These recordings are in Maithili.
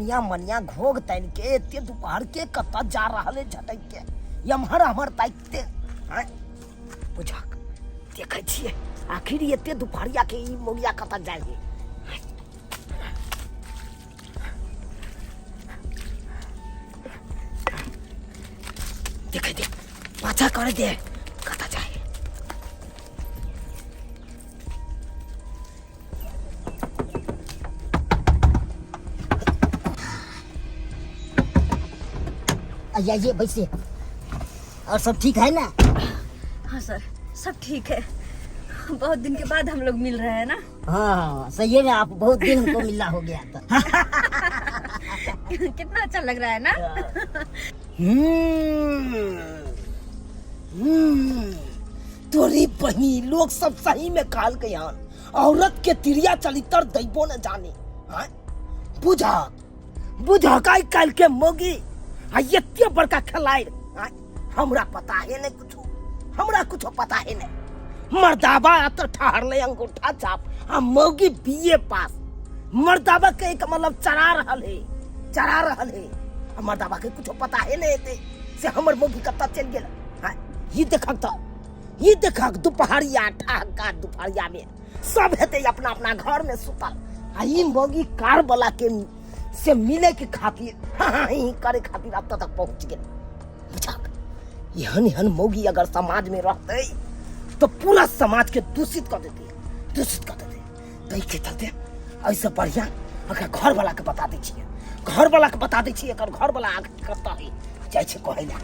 कनिया मनिया घोघ तानि के एते दोपहर के कतऽ जा रहल है झटक के एम्हर एम्हर ताकिते आँय बुझक देखै छियै आखिर एते दुपहरिया के ई मोगिया कतऽ जाइ है। देखे दे पाछा करे दे कतऽ जाइ है। आइए बैसिए। और सब ठीक है ना? हाँ सर, सब ठीक है। बहुत दिन के बाद हम लोग मिल रहे हैं ना। हाँ सही है ना, आप बहुत दिन हमको मिलना हो गया था। कितना अच्छा लग रहा है ना। तोरी बहिनी लोग सब सही में कहल के हन औरत के तिरिया चलितर दैबो न जाने। हाँ? बुझा बुझा आइ काल्हि के मोगी आ एते बड़का खेलाइ। हाँ? हमरा पता है नहीं कुछो, हमरा कुछो पता है नहीं। मर्दाबा तो ठहरले अंगूठा छाप आ मौगी बीए पास। मर्दाबा के एक मतलब चरा रहल है, चरा रहल है। आ मर्दाबा के कुछो पता है नहीं हेतै से हमर मौगी कतऽ चलि गेल। हाँ? ई देखक तऽ, ई देखक दुपहरिया ठहका दुपहरिया में सब हेतै अपना अपना घर में सुतल आ ई मौगी कार वाला के से मिले के खातिर हाँ, हाँ, ही करे खातिर अब तक पहुंच गेल। बुझक एहन एहन मौगी अगर समाज में रहतै तो पूरा समाज के दूषित कर देते, दूषित कर देते। ताहि के चलते एहिसँ बढ़िया अगर घर वाला के बता दै छियै, घर वाला के बता दै छियै, एकर घर वाला आगे कतऽ है जाइ छै कहै लए।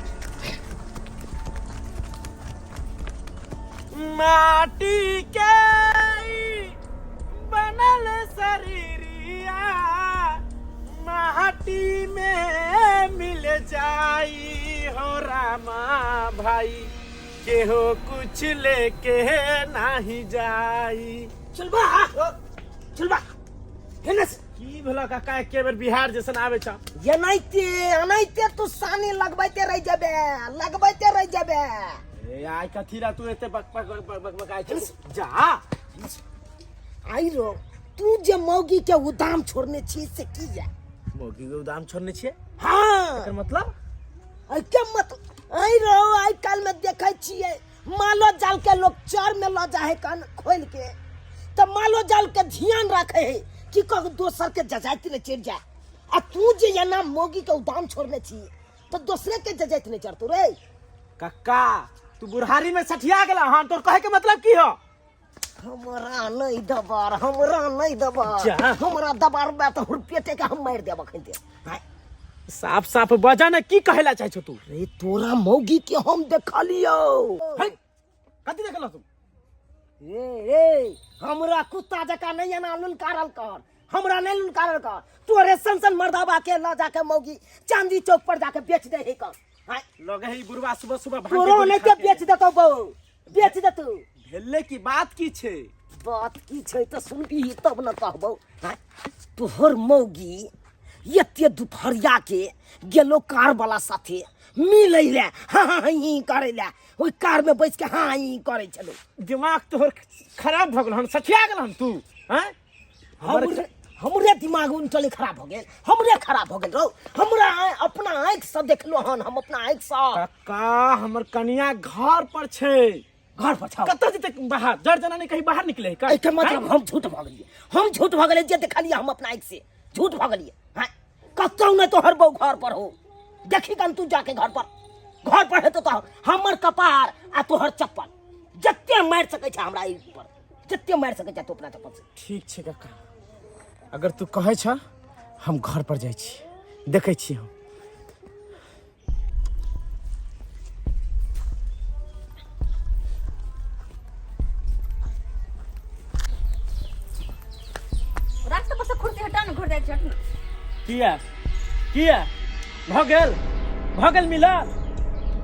माटी के बनल शरीरिया माटी में मिल जाई हो रामा भाई, केहो कुछ लेके नाही जाई। चलबा चलबा हेने से। की भेला काका, एके बेर बिहार जैसन आवे छ? एनाहिते एनाहिते तू सानी लगबैते रहि जेबे, लगबैते रहि जेबे। ए आइ कथी रा तू एते बक बक बक बक बकाय छ? जा आई रो, तू जे मौगी के उदाम छोड़ने छी से की या? मौगी के उदाम छोड़ने छियै? हाँ। एकर मतलब? आई के मतलब आई रो, आई काल में देखै छियै मालो जाल के लोग चर में ल जाहे कान खोल के, त मालो जाल के ध्यान रखे है कि कह दोसर के जजाति ने चढ़ जाए। आ तू जे एना मौगी के उदाम छोड़ने छी त दोसरे के जजाति ने चढ़तौ रे। कक्का तू बुढ़ारी में सठिया गेला हन, तोर कहे के मतलब की हो? हमरा नहीं दबार, हमरा नहीं दबार। जा। हमरा दबार बा त हुरपेटे के हम मार देब अखन ते। हाय। साफ साफ बजा ने, की कहेला चाहे छो तू? रे तोरा मौगी के हम देखलियो। हे, कथी देखल तू? ए ए हमरा कुत्ता जका नहीं एना लुलकारल कर, हमरा नहीं लुलकारल कर। तोरे सन सन मर्दाबा के ल जाके मौगी चांदी चौक पर जाके बेच दे हे कर। हाय। लगे है बुढ़वा सुबह सुबह भांग के तोरो गोली नहीं खा ते के। बेच देतौ बौ, बेच देतौ। भेले की बात की छे? बात की छे त सुनबी तब न कहबौ। हाय, तोहर मौगी एते दुपहरिया के गेलो कार वाला साथे मिलै ले, हाँ, हाँ, हाँ, ही करै ले, ओहि कार में बैस के हाँ ही करै छलो। दिमाग तोहर खराब भ गेल हन, सठिया गेल हन तू? हैं? हमरे दिमाग उनटले खराब हो गेल, हमरे खराब हो गेल रौ। हमरा अपना आँखि से देखलो हन, हम अपना आँखि से। कक्का हमर कनिया घर पर छे। घर पर छौ? कतऽ जेतै बाहर? जर जना नहीं कहीं बाहर निकले है का? एहिके मतलब हम झूठ भऽ गेलियै, हम झूठ भऽ गेलियै जे देखलियै हम अपना आँखि से, झूठ भऽ गेलियै। हैं? कतौ नहि तोहर बहू घर पर हो, देखी कन तू जाके घर पर, घर पर हेतौ तऽ हमर कपार आ तोहर चप्पल जते मारि सकै छै हमरा एहि पर, जते मारि सकै छै तू अपना चप्पल से। ठीक छै कक्का, अगर तू कहै छ हम घर पर जाइ छी, देखै छी हम। रास्ता पर से खुर्ती हटा ना, घर जाए हट ना। किया किया भऽ गेल, भऽ गेल मिलल?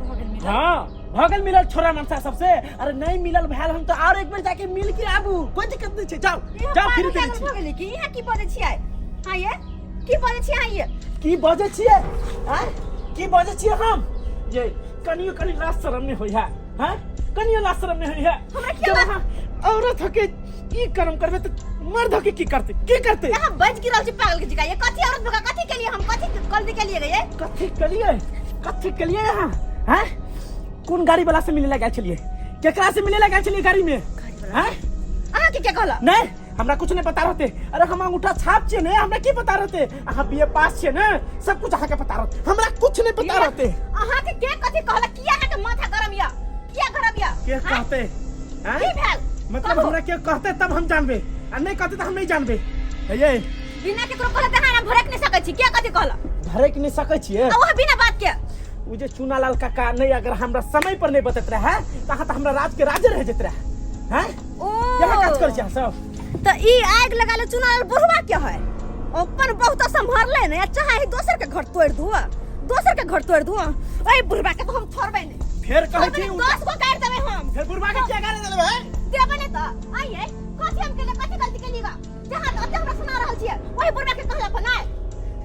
भऽ गेल मिलल। हाँ भऽ गेल मिलल छोरा नमसा सबसे। अरे नहीं मिलल भैल हम तो और एक बेर जाके मिल के आबू, कोई दिक्कत नहीं छै। जाओ यहाँ जाओ फिर पागल देने जागल छी। भऽ गेलै की? यहाँ की बजै छियै? हाँ ये की बजै छियै? हाँ ये की बजै छियै? आँय की बजै छियै हम? जे कनियो कनि लाज शरम नहीं होई है? हाँ कनियो लाज शरम नहीं होई है? हमरा की जब अहाँ औरत होके ई कर्म करबे त मर्द के की करते की करते यहाँ बज गिरल छी पागल के जिका ये कथी औरत भगा कथी के लिए हम कथी गलती के लिए गए कथी कलिए कथी कलिए यहाँ हैं कोन गाड़ी वाला से मिले लगा चलिए केकरा से मिले लगा चलिए गाड़ी में हैं अहाँ के के कहला नहीं हमरा कुछ नहीं पता रहते अरे हम अंगूठा छाप छिए ने हमरा की पता रहते अहाँ बीए पास छिए ने सब कुछ अहाँ के पता रहते हमरा कुछ नहीं पता रहते अहाँ के के कथी कहला किया अहाँ के माथा गरम या किया गरम या के कहते हैं की भेल मतलब कहू। हमरा के कहते तब हम जानबे आ नहीं कहते तो हम नहीं जानबे हे ये बिना केकरो कहले त अहाँ भड़क नहीं सकै छी के कथी कहला भड़क नहीं सकै छिए आ वह बिना बात के उ जे चूनालाल काका नहीं अगर हमरा समय पर नहीं बतैत रहे त अहाँ त हमरा राज के राजे रह जैत रहे हैं ओ यहाँ काज करै छी अहाँ सब त ई आग लगा ले चूनालाल बुढ़वा के है अपन बहुत संभरले ने चाहे ही दोसर के घर तोड़ दू दोसर के घर तोड़ दू ओए बुढ़वा के तो हम छोड़बे नहीं फेर कहै छी 10 गो काट देबे हम फेर बुढ़वा के किया गाली देबै देबे ने त आइए कथी हम केले कथी गलती केली गा जहाँ त हमरा सुना रहल छियै ओही बुढ़वा के कहला पर नहीं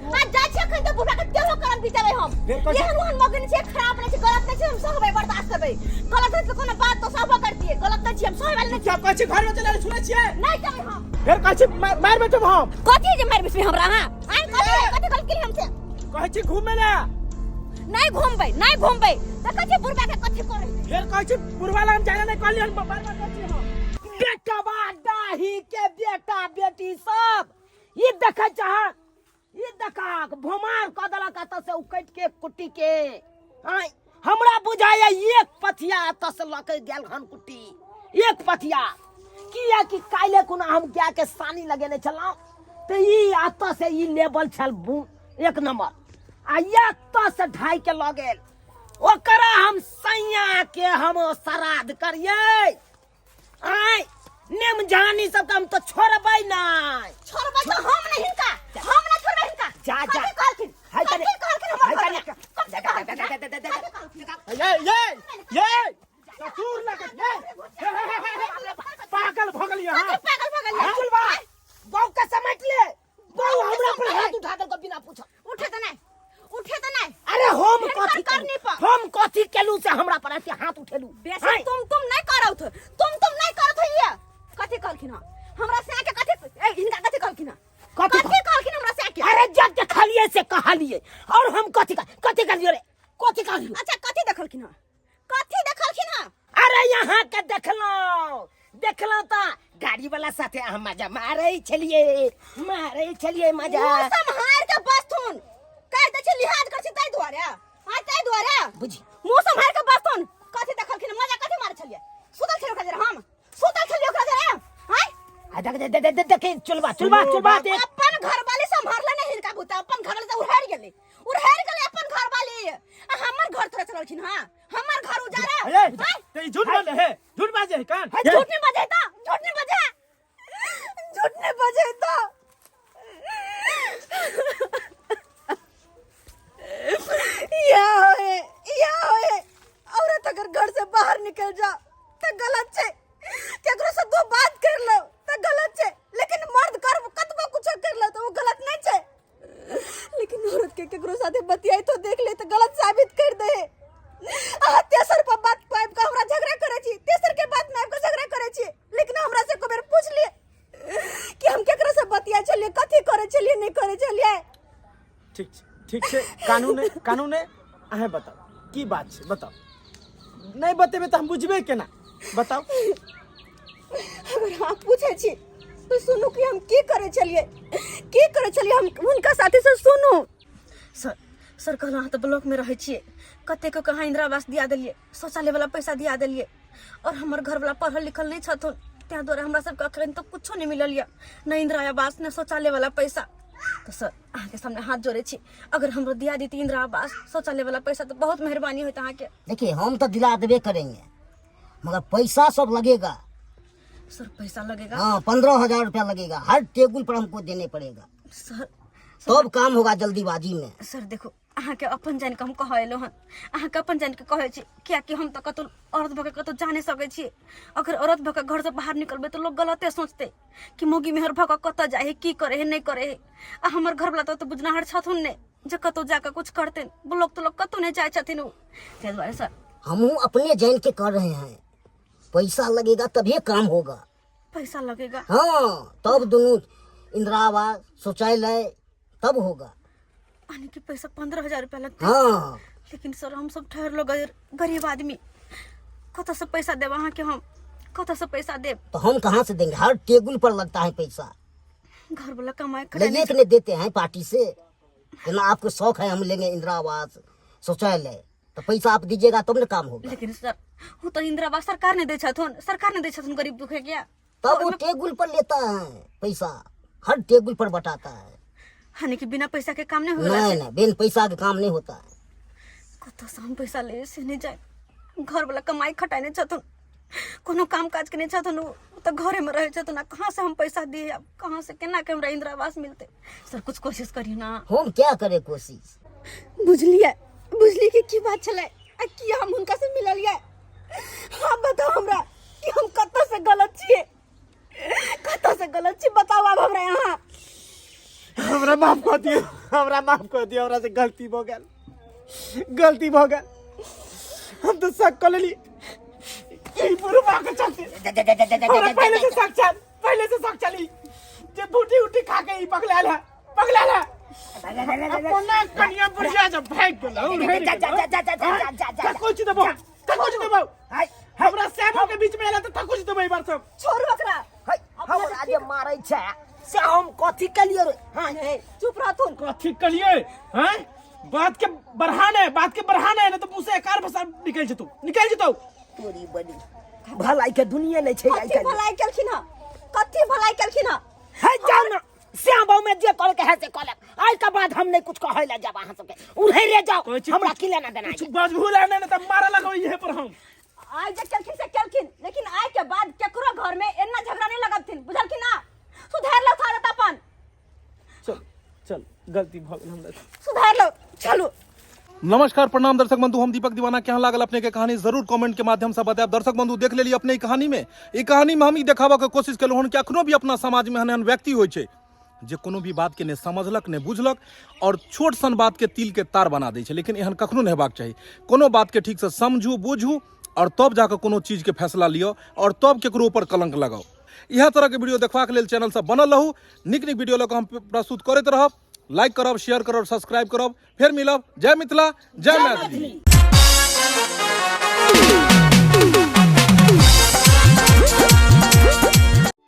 आ जाइ छियै अखन त बुढ़वा के तेलो करम बितेबै हम फेर कहै छी- एहन ओहन मगन छियै खराब नहि छै गलत नहि छै हम सहबै बर्दाश्त करबै गलत है तऽ कोनो बात तो सहबो करतियै गलत नहि छियै हम सहै वाला नहि क्या कहै छी घर में चला सुनै छियै छियै नहि जेबै हम फेर कहै छी मारि बैठब हम कथी जे मारि बैसबै हमरा अहाँ आइ कथी कथी गलत केली हमसे कहै छी घूमे ला नहि घूमबै नहि घूमबै देखै छियै बुढ़वा के कथी करै छै फेर कहै छी बुढ़वा लग हम जाए नहि कहलियै हम बार बार कहै छी हम बेटवा डाही के बेटा बेटी सब ई देखे चाह ई देखा भोमार कऽ देलक एतऽ से उकटि के कुट्टी के आँय हमरा बुझाइए एक पथिया एतऽ से लऽ के गेल हन कुट्टी एक पथिया किया कि काल्हि कोनो हम गाय के सानी लगेने छलहुँ तऽ ई एतऽ से ई लेबल छल एक नंबर आ एतऽ से ढाई के लऽ गेल ओकरा हम सैया के हम श्राद्ध करियै आय नेमजानी सब हम तो छोड़बै नहि छोड़बै तऽ हम नहि हिनका हम नहि छोड़बै हिनका जा, जा। कथी कहलखिन हाय कने। कथी कहलखिन हमर हाय घर कने। में? कथी कहलखिन? कथी कहलखिन? ये ये ये ससुर लगत ये हे, हे, हे, हे, हे, पागल भ गेलियै अहाँ कथी पागल भऽ गेलियै? पागल बा बहू के समझ ले बहू हमरा पर हाथ उठा देलको बिना पूछल उठे तऽ नहि उठे तऽ नहि अरे हम हिनकर कथी करनी केलू पर। हम कथी केलू से हमरा पर ऐसे हाथ उठेलू बेसी हाय। तुम नहीं करौथ तुम नहीं करौथ ये कथी कहलखिन हँ हमरा से आके कथी ए, हिनका कथी कहलखिन हँ कथी कथी कहलखिन हमरा से आके अरे जब देखलिए से कहलिए और हम कथी कथी कहलिए रे कथी कहलिए अच्छा कथी देखलखिन हँ कथी देखलखिन हँ अरे यहाँ के देखलहुँ देखलहुँ तऽ गाड़ी वाला साथे अहाँ मजा मारै छलियै मारै छलियै मजा मुँह सम्हार के बसथुन कह दै छै लिहाज कर छै ताहि दुआरे आ ताहि दुआरे बुझी मुँह सम्हार के बसथुन कथी देखलखिन मजा कथी मारै छलियै सुतल छलियै ओकरा जरे हम सुतल छलियै ओकरा जरे आँय आ देख देख देख देख देख चुलबा चुलबा चुलबा देख अपन घर वाले संभारले नहीं हिनका बुता अपन घर वाले तऽ उड़ारि गेलै उड़ारि गेलै अपन घर वाले आ हमर घर तोरा चललखिन हां हमर घर उजारा ए ते ई झूठ बोले हे झूठ बाजे है कान हे झूठ नहीं बजे ता झूठ नहीं बजे झूठ नहीं बजे ता या होए या होए औरत अगर घर से बाहर निकल जा तो गलत छे केकरो से दो बात कर लो तो गलत छे लेकिन मर्द कर कतबो कुछ कर लो तो वो गलत नहीं छे लेकिन औरत के केकरो साथे बतियाई तो देख ले तो गलत साबित कर दे अहाँ तेसर पर बात पाइब के हमरा झगड़ा करे छी तेसर के बात में आबि के झगड़ा करे छी लेकिन हमरा से एको बेर पूछ लिए कि हम केकरो से बतियाई छलिए कथी करे छलिए नहीं करे छलिए ठीक छै ठीक छै कानून कानून अहें बताउ की बात छै बताउ नहि बतेबै तऽ हम बुझबै केना बताउ अगर अहाँ पूछे छी तो सुनू कि हम की करे छलिए की करे छलिए हम हुनका साथे से सुनू सर सर कहलहुँ अहाँ तऽ ब्लॉक में रहै छियै कतेक कहाँ इंदिरा आवास दिया देलियै शौचालय वाला पैसा दिया देलियै और हमर घरवला पढ़ल लिखल नहि छथुन ताहि दुआरे हमरा सबके अखन तक कुछो नहि मिलल यऽ नहि इंदिरा आवास नहि शौचालय वाला पैसा तऽ सर अहाँके सामने हाथ जोड़ै छी अगर हमरो दिया देती इंदिरा आवास शौचालय वाला पैसा तऽ बहुत मेहरबानी होइत अहाँके देखिए हम तो दिला देबे करेंगे मगर पैसा सब लगेगा सर पैसा लगेगा हाँ 15,000 रुपया लगेगा हर टेबुल पर हमको देने पड़ेगा सर तब काम होगा जल्दीबाजी में सर देखो अहाँके अपन जानि कऽ हम कहऽ एलहुँ हन अहाँके अपन जानि कऽ कहै छी कियाकि हम तऽ कतहु औरत भऽ कऽ कतहु जा नहि सकै छी अगर औरत भऽ कऽ घरसँ बाहर निकलबै तऽ लोक गलते सोचतै कि मौगी मेहर भऽ कऽ कतऽ जाइ है की करै है नहि करै है आ हमर घरवला तऽ ओते बुझनाहर छथुन नहि जे कतहु जा कऽ कुछ करतनि ब्लॉक तलोक कतहु नहि जाइ छथिन ओ ताहि दुआरे सर हमहूँ अपने जान के कर रहे हैं पैसा लगेगा तभी काम होगा। पैसा लगेगा? हाँ, तब दोनों इंदिरा आवास शौचालय तब होगा। यानी कि पैसा 15,000 रुपया लगते? हाँ। लेकिन सर, हम सब ठहरलो गरीब आदमी, कतऽ से पैसा देब अहाँके? हम कतऽ से पैसा देब? तो हम कहाँ से देंगे? हर टेबुल पर लगता है पैसा। घर वाला कमाए खटाए लेने के नहीं देते हैं पार्टी से ना। आपको शौक है हम लेंगे इंदिरा आवास शौचालय, तो पैसा आप दीजिएगा तब ना काम होगा। लेकिन सर, वो तो इंदिरा आवास सरकार ने दै छथुन, सरकार ने दै छथुन गरीब दुखे के। तब वो टेबुल पर लेता है पैसा, हर टेबुल पर बटाता है। यानी कि बिना पैसा के काम नहीं होगा? नहीं नहीं, बिन पैसा के काम नहीं होता है। कतऽ से हम पैसा ले से नहीं जाए। घर वाला कमाई खटाइ नहि छथुन, कोनो काम काज के नहि छथुन, ओ तऽ घरे में रहै छथुन। आ कहाँ से हम पैसा दिए? आब कहाँ से केना के हमरा इंदिरा आवास मिलतै? सर, कुछ कोशिश करियौ ना। हम क्या करे कोशिश? बुझलियै, बुझलियै कि की बात छलै आ की हम हुनका से मिललियै। हाँ, बताउ हमरा कि हम कतऽ से गलत छियै, कतऽ से गलत छी, बताउ आब हमरा यहाँ। हमरा माफ कऽ दियौ, हमरा माफ कऽ दियौ। हमरा से गलती भऽ गेल, गलती भऽ गेल। हम तऽ शक कऽ लेली ई बुढ़बा के चलते। हमरा पहले से शक छल, पहले से शक छल ई जे बूटी उटी खा के ई पगलायल है, पगलायल है। अपना कनिया बुढ़िया जब भागि गेल। थकुच देबो, थकुच देबो। हमरा सेबो के बीच में एला तऽ थकुच देबो ई बार सब। छोड़ू ओकरा। हमरा जे मारै छै से हम कथी केलियै रे? हाँ? हे, चुप रहथुन। कथी कलिए हैं? बात के बढ़ाने, बात के बढ़ाने, नहीं तो मुंह से एकार भाषा निकल जेतौ, निकल जेतौ। तोरी बड़ी भलाई के दुनिया नहीं छै। कथी भलाई केलखिन हँ? कथी भलाई केलखिन हँ? है, जाओ ना श्याम बाबू में जे करे के है से कले। आज के बाद हम नहीं कुछ कहे ला जाब अहाँ सबके। उन्हें रे जाओ। कहै छी हमरा कुछ- की लेना देना कुछ है? बजबू ला नहीं तो मारे लगो इहे पर हम। आइ जे केलखिन से केलखिन, लेकिन आइ के बाद केकरो घर में एना झगड़ा नहीं लगबथिन, बुझलखिन ना? सुधार लो आदत अपन। चल चल, गलती भऽ गेल हमरा। सुधार लो, चलू। नमस्कार, प्रणाम दर्शक बंधु, हम दीपक दीवाना। केहन लागल अपने के कहानी, जरूर कमेंट के माध्यम से बतायब। दर्शक बंधु, देख लेली अपने ई कहानी में, ई कहानी में हम ई देखाबऽ के कोशिश केलहुँ हन कि अखनो भी अपना समाज में एहन एहन व्यक्ति होइ छै जे कोनो भी बात के नहि समझलक, नहि बुझलक और छोट सन बात के तिल के तार बना दै छै। लेकिन एहन कखनो नहि हेबाक चाही। कोनो बात के ठीक से समझू, बुझू और तब जाके कोनो चीज के फैसला लिअ और तब केकरो ऊपर कलंक लगाउ। इएह तरह के वीडियो देखबाक लेल चैनल से बनल रहू। नीक नीक वीडियो लऽ कऽ हम प्रस्तुत करैत रहब। लाइक करब, शेयर करब, सब्सक्राइब करब। फेर मिलब। जय मिथिला, जय मैथिली।